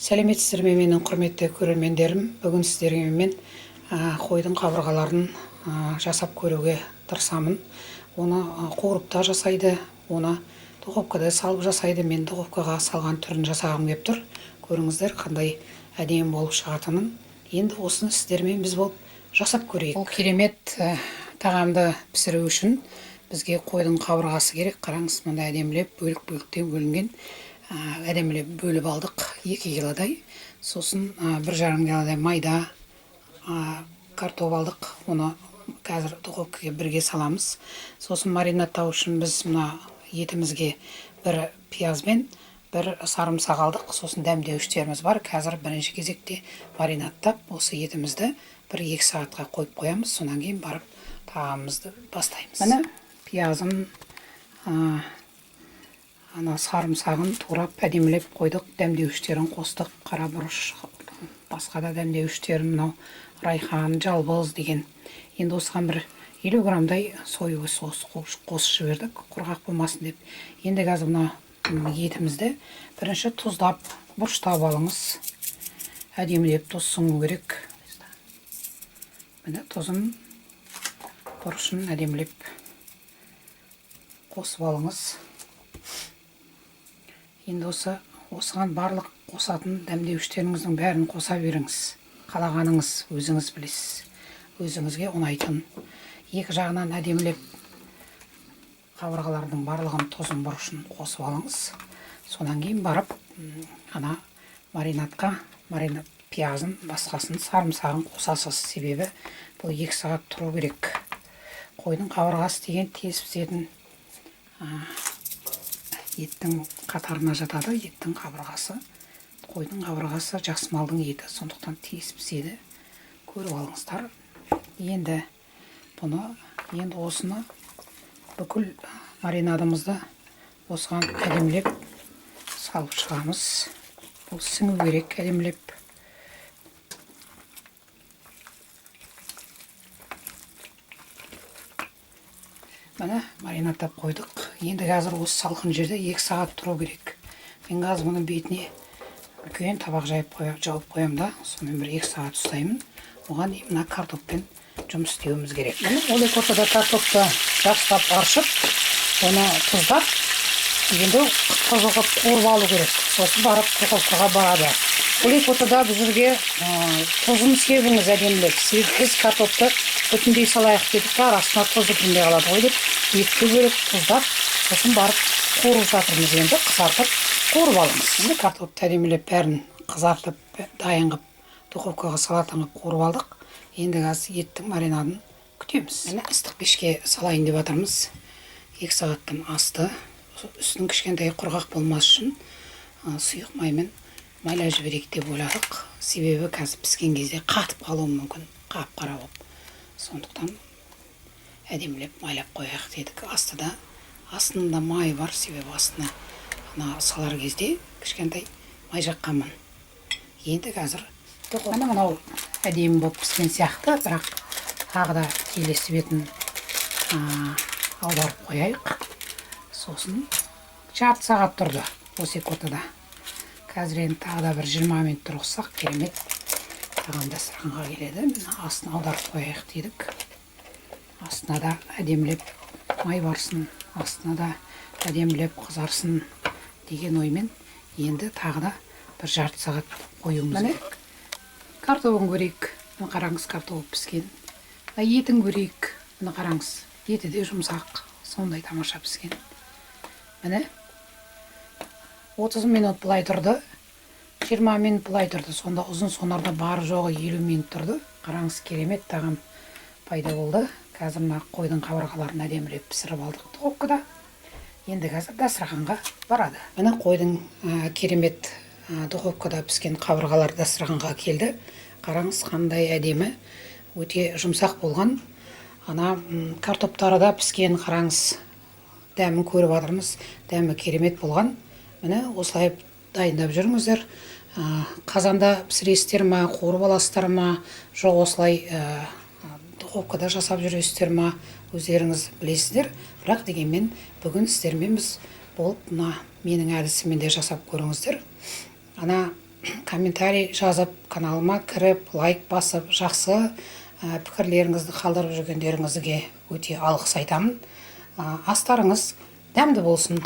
Сәлеметсіздер ме, менің құрметті көрермендерім! Бүгін сіздерге мен қойдың қабырғаларын жасап көруге тырысамын. Оны қуырып та жасайды, оны духовкада салып жасайды. Мен духовкаға салған түрін жасағым келіп тұр. Көріңіздер, қандай әдемі болып шығатынын. Енді осыны сіздермен біз болып жасап көрейік. Бұл керемет тағамды пісіру үшін бізге қойдың қабырғасы керек. Қараңыз, мындай әдемілеп бөлік-бөліктен бөлінген, әдемілеп бөліп алдық 2 килодай. Сосын 1,5 килодай майда картоп алдық. Оны қазір духовкаға бірге саламыз. Сосын маринадтау үшін біз мына етімізге бір пияз бен бір сарымсақ алдық. Сосын дәмдеуіштеріміз бар. Қазір бірінші кезекте маринадтап осы етімізді 1-2 сағатқа қойып қоямыз. Содан кейін барып тағамымызды бастаймыз. Міне пиязын, ана сарымсағын турап әдемілеп қойдық, дәмдеуіштерін қостық, қара бұрыш, басқа да дәмдеуіштерін, мынау райхан, жалбыз деген. Енді осыған бір 50 граммдай соевый соус қосып жібердік, құрғақ болмасын деп. Енді қазір мына етімізді бірінші тұздап, бұрыштап алыңыз. Әдемілеп тұз сіңу керек. Міне тұзын, бұрышын әдемілеп қосып алыңыз. Енді осыған барлық қосатын дәмдеуіштеріңіздің бәрін қоса беріңіз. Қалағаныңыз өзіңіз білесіз. Өзіңізге ұнайтын. Екі жағынан әдемілеп қабырғалардың барлығын тұзын, бұрышын қосып алыңыз. Содан кейін барып, ана маринадқа, маринад пиязын, басқасын, сарымсағын қосасыз. Себебі бұл 2 сағат тұру керек. Қойдың қабырғасы деген тез пісетін, еттің қатарына жатады. Еттің қабырғасы, қойдың қабырғасы жақсы малдың еті, сондықтан тез піседі. Көріп алыңыздар. Енді осыны бүкіл маринадымызды осыған әдемілеп салып шығамыз. Бұл сіңу керек әдемілеп. Міне маринадтап қойдық. Енді қазір осы салқын жерде 2 сағат тұру керек. Мен қазір мұның бетіне үлкен табақ жауып қоямын да, сонымен бір 2 сағат ұстаймын. Оған дейін мына картоппен жұмыс істеуіміз керек. Міне ол екі ортада картопты жақсылап аршып, оны тұздап, енді қызыл қылып қуырып алу керек. Сосын барып духовкаға барады. Ол екі ортада бұл жерге, тұзын себіңіз әдемілеп. Себебі біз картопты бүтіндей салайық дедік та, арасына тұзы кірмей қалады ғой деп екіге бөліп тұздап, сосын барып қуырып жатырмыз. Енді қызартып қуырып аламыз. Енді картопты әдемілеп бәрін қызартып, дайын қылып, духовкаға салатын қылып қуырып алдық. Енді қазір еттің маринадын күтеміз. Міне ыстық пешке салайын деп жатырмыз. 2 сағаттан асты. Үстінің кішкентай құрғақ болмас үшін, сұйық маймен майлап жіберейік деп ойладық. Себебі қазір піскен кезде қатып қалуы мүмкін, қап-қара болып. Сондықтан әдемілеп майлап қояйық дедік. Астында май бар, себебі астына ана салар кезде кішкентай май жаққанмын. Енді қазір міне мынау әдемі болып піскен сияқты, бірақ тағы да келесі бетін, аударып қояйық. Сосын жарты сағат тұрды осы екі ортада. Қазір енді тағы да бір 20 минут тұрғызсақ, керемет тағам дастарханға келеді. Міне астын аударып қояйық дедік. Астына да әдемілеп май барсын, астына да әдемілеп қызарсын деген оймен енді тағы да бір жарты сағат қоюымыз керек. Картобын көрейік. Міне қараңыз, картоп піскен. Мына етін көрейік. Міне қараңыз, еті де жұмсақ, сондай тамаша піскен. Міне 30 минут былай тұрды, 20 минут былай тұрды. Сонда ұзын сонарда бар жоғы 50 минут тұрды. Қараңыз, керемет тағам пайда болды. Қазір мына қойдың қабырғаларын әдемілеп пісіріп алдық духовкада. Енді қазір дастарханға барады. Міне қойдың, керемет, духовкада піскен қабырғалар дастарханға келді. Қараңыз, қандай әдемі, өте жұмсақ болған. Ана, картоптары да піскен, қараңыз, дәмін көріп жатырмыз. Дәмі керемет болған. Міне осылай дайындап жүріңіздер. Қазанда пісіресіздер ма, қуырып аласыздар ма, жоқ осылай, духовкада жасап жүресіздер ма, өздеріңіз білесіздер. Бірақ дегенмен бүгін сіздермен біз болып мына менің әдісіммен де жасап көріңіздер. Ана Комментарий жазып, каналыма кіріп, лайк басып, жақсы пікірлеріңізді қалдырып жүргендеріңізге өте алғыс айтамын. Астарыңыз дәмді болсын!